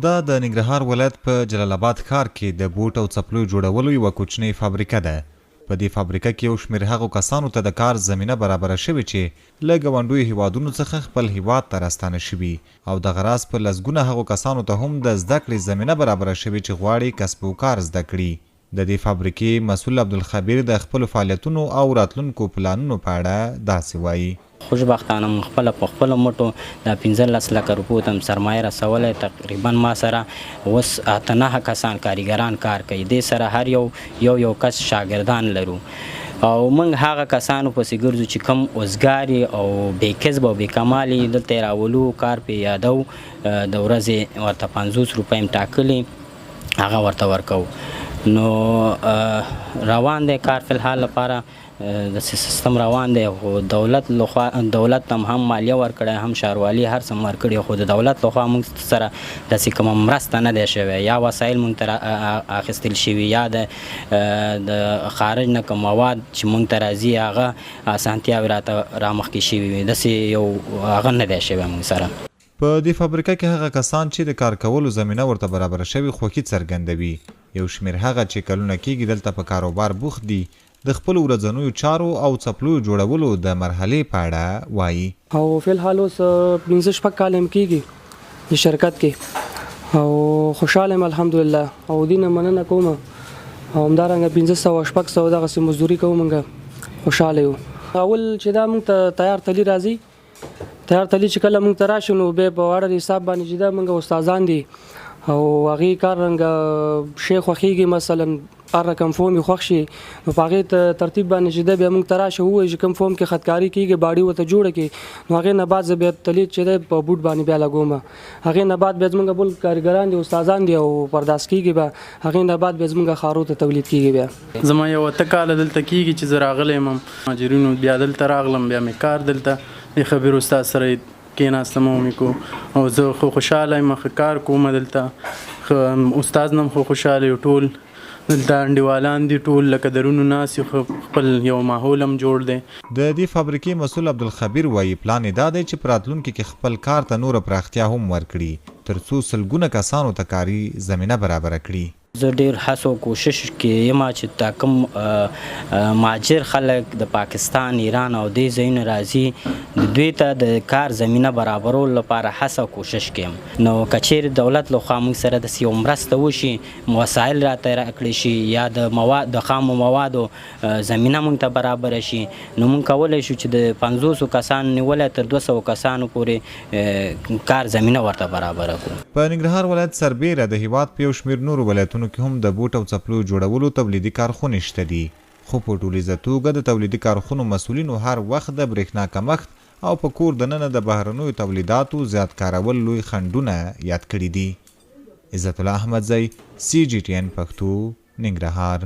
دا د ننګرهار ولایت په جلال اباد ښار کې د بوټ او څپلیو جوړولو یوه کوچنۍ فابریکه ده. په دې فابریکه کې یو شمېر هغو کسانو ته د کار زمینه برابره شوې چې له ګاونډیو هېوادونو څخه خپل هېواد ته راستانه شوي او دغه راز په لسګونه هغو کسانو ته هم د زده کړې زمینه برابره شوې چې غواړي کسب و کار زده کړي. د دې فابریکې مسؤل عبدالخبیر د خپلو فعالیتونو او راتلونکو پلانونو په اړه داسې وايي. خوشبختانه مونږ خپله په خپلو مټو دا 15 لکه روپو ته هم سرمایه رسولی، تقریبا ما سره اوس اته نهه کسان کاریګران کار کوي، دې سره هر یو یو یو کس شاګردان لرو او مونږ هغه کسانو پسې ګرځو چې کوم اوزګار او بې کسب او بې کمال یې، دلته یې راولو، کار پرې یادو، د ورځې ورته 50 روپۍ هم ټاکلي هغه ورته ورکوو. نو روان دی کار فی الحال لپاره د سیستم روان دی، خو دولت لخوا دولت ته هم مالیه ورکړی، هم شاروالي هر څه ورکړي، خو د دولت لخوا موږ سره داسې کومه مرسته نه دی شوی، یا وسایل موږ ته اخیستل شوي یا د خارج نه کوم مواد چې موږ ته راځي هغه اسانتیاوې راته رامخکې شوي وي، داسې یو هغه نه دی شوی موږ سره. په دې فابریکه کې هغه کسان چې د کار کولو زمینه ورته برابره شوې خوښي څرګندوي. یو شمېر هغه چې کلونه کېږي دلته په کاروبار بوخت دي د خپلو ورځنیو چارو او څپلیو جوړولو د مرحلې په اړه وايي. او فی الحال اوس 5 6 کاله هم کېږي د شرکت کې او خوشحاله یم الحمدلله او دینه مننه کوم، او همدارنګه 500 600 دغسې مزدوري کوو، موږ خوشحاله یو. اول چې دا موږ ته تیار تلي راځي، تیار تلي چې کله موږ ته راشي نو بیا په اړه حساب باندې چې دا موږ استادان دي او هغې کار رنګه شی خوښېږي، مثلا هر رقم فوم یې خوښ شي نو په هغې ترتیب باندې چې دی بیا موږ ته راشي ووایي چې کوم فوم کې خطکاري کېږي باډي ورته جوړه کړي، نو هغې نه بعد زه بیا تلي چې دی په بوټ باندې بیا لګوم، هغې نه بعد بیا زموږ بل کاریګران دي استادان دي او پرداس کېږي به، هغې نه بعد بیا زموږ ښارو ته تولید کېږي. بیا زما یو 8 کاله دلته کېږي چې زه راغلی یم، مهاجرینو بیا دلته راغلم، بیا مې کار دلته د خبیر استاد سره کېناستم او مې کو او زه خو خوشحاله یم، ښه کار کوم دلته، ښه استاد نه هم خو خوشحاله یو، ټول دلته انډیوالان دي ټول لکه درونو ناست یو، خپل یو ماحول هم جوړ دی. د دې فابریکې مسؤل عبدالخبیر وایي پلان یې دا دی چې په راتلونکي کې خپل کار ته نوره پراختیا هم ورکړي تر څو سلګونه کسانو ته کاري زمینه برابره کړي. زه ډېر هڅه او کوشش کې یم چې دا کوم مهاجر خلک د پاکستان، ایران او دې ځایونو راځي دوی ته د کار زمینه برابرولو لپاره هڅه او کوشش کې یم. نو که چیرې دولت لخوا موږ سره داسې یو مرسته وشي، وسایل راته راکړی شي یا د خامو موادو زمینه موږ ته برابره شي، نو موږ کولی شو چې د 50 کسانو نیولی تر 200 کسانو پورې کار زمینه ورته برابره کړو. په ننګرهار ولایت سربېره د هېواد په یو شمېر نورو ولایتونو کې هم د بوټ او څپلیو جوړولو تولیدي کارخونې شته دي، خو په ټولیزه توګه د تولیدي کارخونو مسؤلینو هر وخت د برېښنا کمښت او په کور دننه د بهرنیو تولیداتو زیات کارول لوی خنډونه یاد کړي دي. عزت الله احمدزی، سی جی ټي این پښتو، ننګرهار.